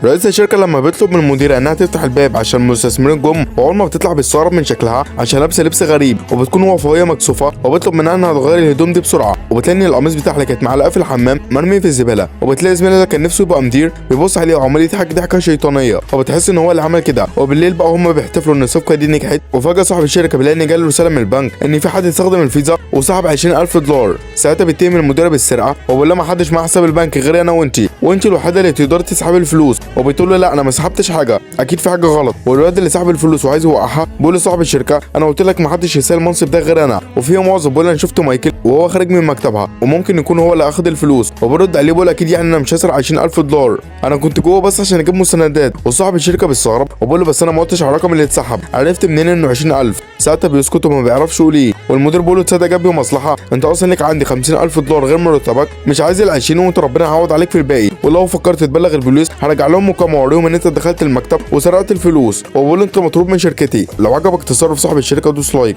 رئيس الشركة لما بيطلب من المديرة انها تفتح الباب عشان المستثمرين جم، واول ما بتطلع بيستغرب من شكلها عشان لابسه لبس غريب، وبتكون واقفة وهي مكسوفه، وبيطلب منها انها تغير الهدوم دي بسرعة. وبتلاقي ان القميص بتاعها اللي كانت معلقه في الحمام مرمي في الزبالة. وبتلاقي زميلها اللي كان نفسه يبقى مدير بيبص عليه وعمال يضحك ضحكه شيطانية، وبتحس ان هو اللي عمل كده. وبالليل بقى هم بيحتفلوا ان الصفقة دي نجحت، وفجاة صاحب الشركة بيلاقي ان جاله رسالة من البنك ان في حد استخدم الفيزا وسحب 20000 دولار. ساعتها بيتهم المديرة بالسرقة، وبيقول لها ما حدش معاه حساب البنك غير انا وانتي، وانتي الوحيدة اللي تقدري تسحبي الفلوس. وبتقول له لا انا ما سحبتش حاجة، اكيد في حاجة غلط. والواد اللي سحب الفلوس وعايز يوقعها بيقول لصاحب الشركة انا قلت لك ما حدش يسال المنصب ده غير انا. وفي موظف بيقول انا شفت مايكل وهو خارج من مكتبها وممكن يكون هو اللي اخد الفلوس. وبرد عليه بيقول اكيد يعني انا مش هسرق 20000 دولار، انا كنت جوه بس عشان اجيب مستندات. وصاحب الشركة بيستغرب وبيقول له بس انا ما قلتش على الرقم اللي اتسحب، عرفت منين انه 20000؟ ساعتها بيسكت وما بيعرفش يقول ايه. والمدير بيقول له تصدق جاب مصلحة، انت اصلا ليك عندي 50000 دولار غير مرتبك، مش عايز ال 20 وانت ربنا يعوض عليك في الباقي، ولو فكرت تبلغ البوليس هرجع لهم مكالمة واوريهم ان انت دخلت المكتب وسرقت الفلوس. وبقول انت مطلوب من شركتي. لو عجبك تصرف صاحب الشركة دوس like.